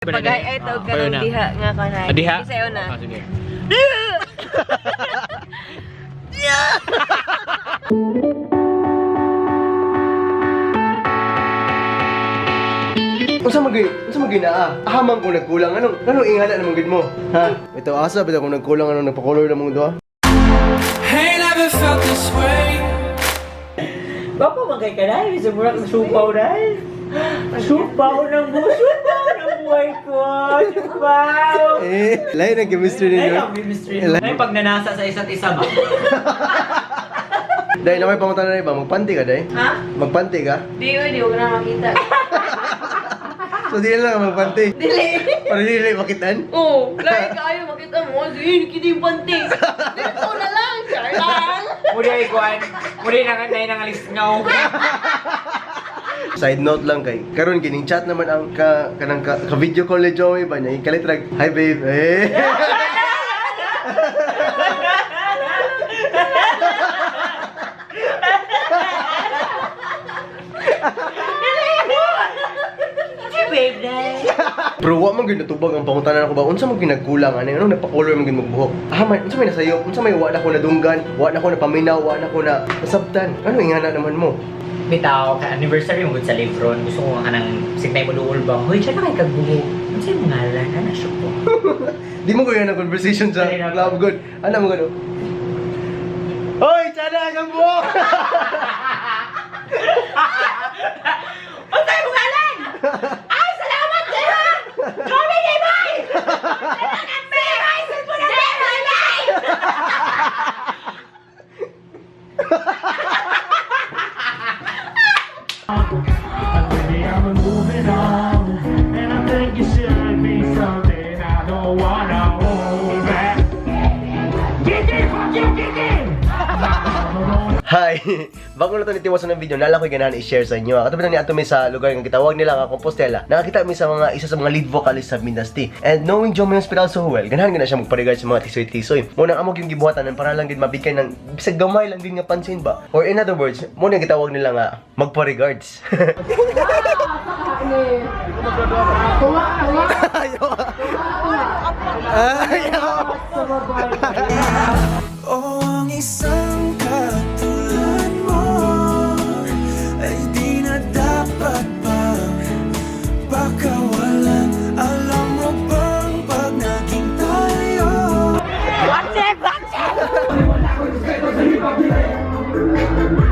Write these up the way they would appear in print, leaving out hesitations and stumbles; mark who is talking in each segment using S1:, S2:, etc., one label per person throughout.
S1: Pagay ay tawag ka
S2: Kayo
S1: ng
S2: na.
S1: diha nga kanay.
S2: Ah, diha?
S1: Isa yun na.
S2: Ah, sige.
S3: Unsa magay naa? Ahamang kung nagkulang anong anong ingala naman gid mo? Ha? Ito asa bitaw kung nagkulang anong nagpa-color namong duha?
S4: Ain't never felt this way.
S5: Gwapo man kay kanay, bisa mura kang supaw dahil. Supaw ng buhay, supaw ng buhay ko. Supaw.
S3: Eh, lain ang chemistry
S5: Ay,
S3: ninyo.
S5: ang mystery.
S2: May pagnanasa sa isa't isa ba?
S3: Dahil na may pangutan na iba, magpanti ka dai?
S1: Ha?
S3: Magpanti ka?
S1: Di oy, di ko na makita.
S3: So di na lang magpanti.
S1: Dili.
S3: Para dili makitan.
S1: Oo, lahi kaayo makita mo. Sige, kita yung panty. Dito na lang, char lang.
S2: Muli ay kuan. Muli nang nay nang alis ngaw.
S3: Side note lang kay karon kining chat naman ang ka kanang ka video call ni Joey ba niya kalit rag, "Hi babe." Eh.
S5: Babe, dahil.
S3: Pero wa man gyud natubag ang pangutanan ako ba unsa man gyud nagkulang ani anong nagpa-color man gyud magbuhok. Ah man, unsa may nasayop, unsa may wa na ko nadunggan, wa na ko napaminaw, wa na ko na nasabtan. Ano ingana naman mo?
S5: Bitaw, ka anniversary mo gud sa Lebron. Gusto ko nga kanang signay mo duol ba? Hoy, siya na kay kagbuho. Ano sa'yo ngalan? Ano siya ko?
S3: Di mo kuya ng conversation sa
S5: Dali na.
S3: club good. Ano mo gano? Hoy, tsada ang buhok!
S5: Ano sa'yo ngalan? Ay, salamat kayo! Joey, bye! Salamat, bye! Cellphone na, bye! Bye!
S4: Baby, I'm moving on, and I think it should be something I don't wanna hold back. Kiki, fuck you, Kiki!
S3: Hi! Bago na ito nitiwasan ng video, nala ko'y ganahan i-share sa inyo. Katabi na ni ato mi sa lugar nga gitawag nila nga Compostela. Nakakita mi sa mga isa sa mga lead vocalist sa Mindasti. And knowing Joe Hospital so well, ganahan gana siya magpa-regard sa mga tisoy-tisoy. Muna amog yung gibuhatan para lang din mabigay ng bisag gamay lang din nga pansin ba. Or in other words, muna yung gitawag nila nga magpa-regards. Ayaw. Ayaw.
S4: Oh, ang isang katulad mo ay di na dapat pang pakawalan. Alam mo bang pag naging tayo?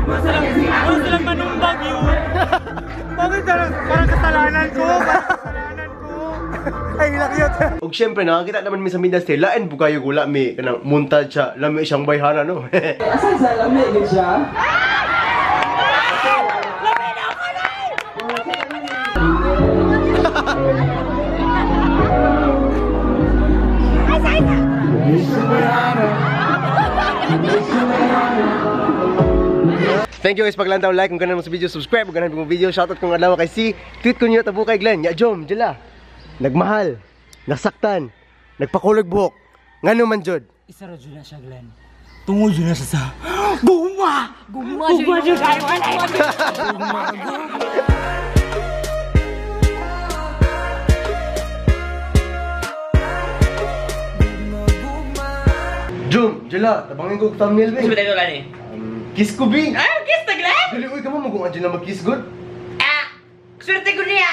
S2: Wala silang manumbag yun. Bakit parang kasalanan ko? Parang kasalanan ko.
S3: Ay, lakyot. Ug syempre nakakita naman mi sa Mindasti, lain bukayo gula mi kanang montage siya, lami siyang bayhana no. Thank you guys paglantaw, like kung ganun mo sa video, subscribe kung ganun mo video, shoutout kung adlaw kay si tweet ko niyo tabo kay Glenn, ya Jom, jela. Nagmahal, nasaktan, nagpakulog buhok. Ngano man jud?
S5: Isa ra jud na siya, Glenn. Tungod jud na siya sa Guma!
S1: Guma jud kayo.
S3: Jom, jela, tabangin ko og thumbnail
S5: Gusto
S3: ba.
S5: ba tayo ulan eh?
S3: Kiss ko bi.
S5: Ay, kiss na, Glenn!
S3: Dili uy kamo mo kung adyo na mag-kiss good.
S5: Ah! Swerte ko niya!